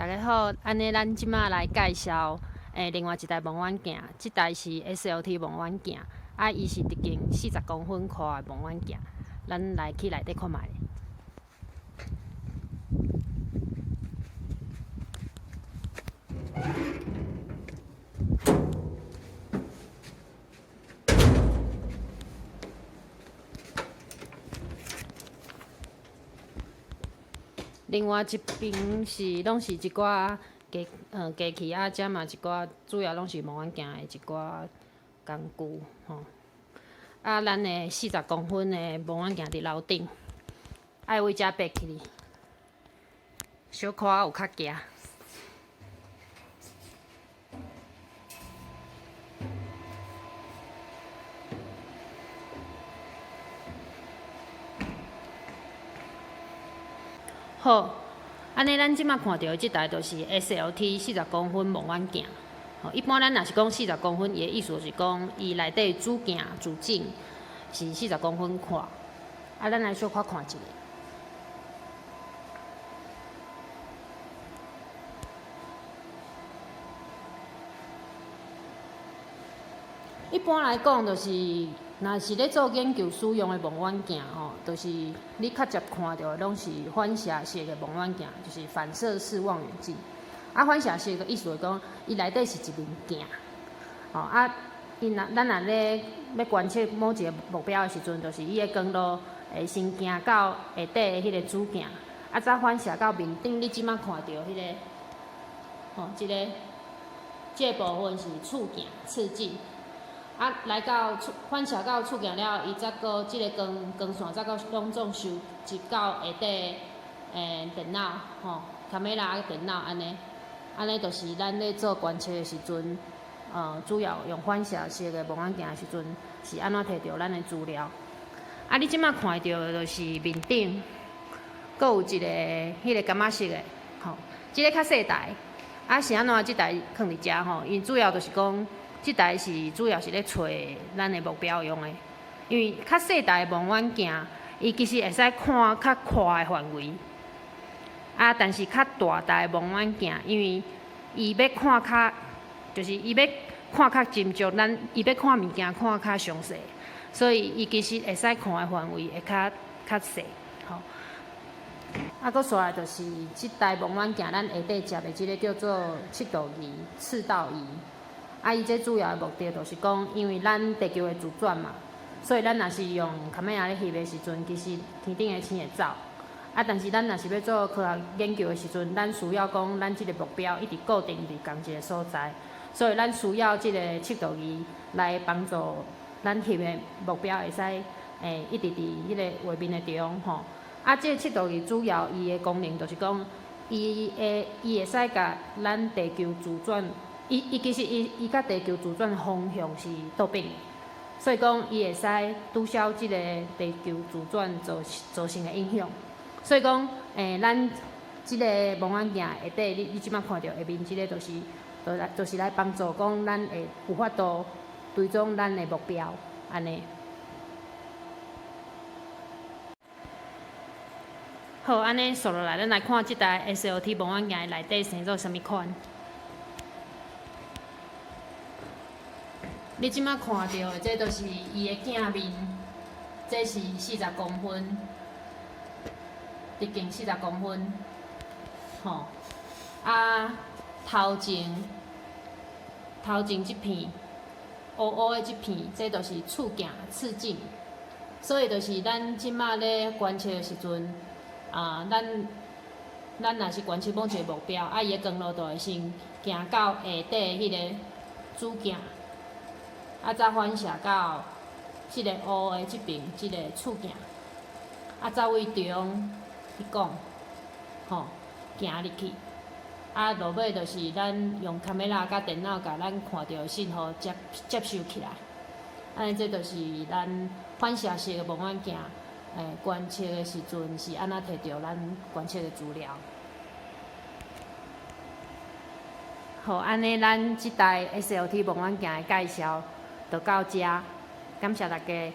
大家好，按呢咱這馬來介紹另外一台望遠鏡，這台是 SLT 望遠鏡，啊，伊是直徑40公分寬的望遠鏡，咱來去內底看覓。另外一邊是攏是一寡機器啊，遮嘛一寡主要攏是望遠鏡的一寡工具吼。啊，咱的四十公分的望遠鏡佇樓頂，愛為遮爬起去，小可有較行。好，按呢咱這馬看著的這台就是 SLT 四十公分望遠鏡。吼，一般咱若是講四十公分，伊的意思是講伊內底主鏡主鏡是四十公分寬。啊，咱來小可看一下。一般來講，就是若是咧做研究使用的望遠鏡吼，就是你較捷看著的攏是反射式的望遠鏡，就是反射式望遠鏡。啊，反射式的意思是講，伊內底是一面鏡，吼啊，伊若咱若咧欲觀測某一個目標的時陣，就是伊的光路會先行到下底的彼個主鏡，啊，再反射到面頂。你這馬看著彼個，吼，這個部分是次鏡、次鏡。啊，來到反射到次鏡了後，伊才閣這个光線才閣攏總收集到下底電腦吼，卡梅拉電腦按呢，按呢就是咱咧做觀測的時陣，主要用反射式的望遠鏡的時陣，是按怎摕著咱的資料。啊，你這馬看著的就是面頂，閣有一個彼個感仔式的，吼，這個較細台。啊，是按怎這台囥佇遮吼？因主要就是講。這台是主要是咧揣咱的目標用的，因為較細台的望遠鏡，伊其實會使看較闊的範圍。啊，但是較大台的望遠鏡，因為伊欲看較，就是伊欲看較斟酌，咱伊欲看物件看較詳細，所以伊其實會使看的範圍會較細，吼。啊，閣紲來就是這台望遠鏡，咱下底接的這個叫做赤道儀、赤道儀。啊，伊這主要的目的就是講，因為咱地球會自轉嘛，所以咱若是用卡梅拉咧翕的時陣，其實天頂的星會走。啊，但是咱若是欲做科學研究的時陣，咱需要講咱這個目標一直固定佇仝一個所在，所以咱需要這個赤道儀來幫助咱翕的目標會使一直佇彼个畫面的中吼。啊，這個赤道儀主要伊的功能就是講，伊會使共咱地球自轉。伊其實伊佮地球自轉方向是倒反的，所以講伊會使拄消這个地球自轉造成的影響。所以講，咱這个望遠鏡下底，你這馬看著下面這个就是，就是來幫助講咱會有法度追蹤咱的目標，按呢。好，按呢紲落來，咱來看這台 SLT 望遠鏡的內底生做啥物款。你這馬看著的，這就是伊的鏡面，這是四十公分，直徑四十公分，吼。啊，頭前這片烏烏的這片，這就是次鏡、次鏡。所以就是咱這馬咧觀測的時陣，啊，咱若是觀測某一個目標，啊，伊的光路就會先行到下底彼个主鏡。啊，再反射到這个烏的這爿，這个次鏡，啊，再對中去講，吼，行入去，啊，落尾就是咱用卡梅拉佮電腦共咱看著的信號接收起來，按呢，這就是咱反射式的望遠鏡，觀測的時陣是按怎摕著咱觀測的資料。好，按呢，咱這台 SLT 望遠鏡的介紹就到遮，感謝大家。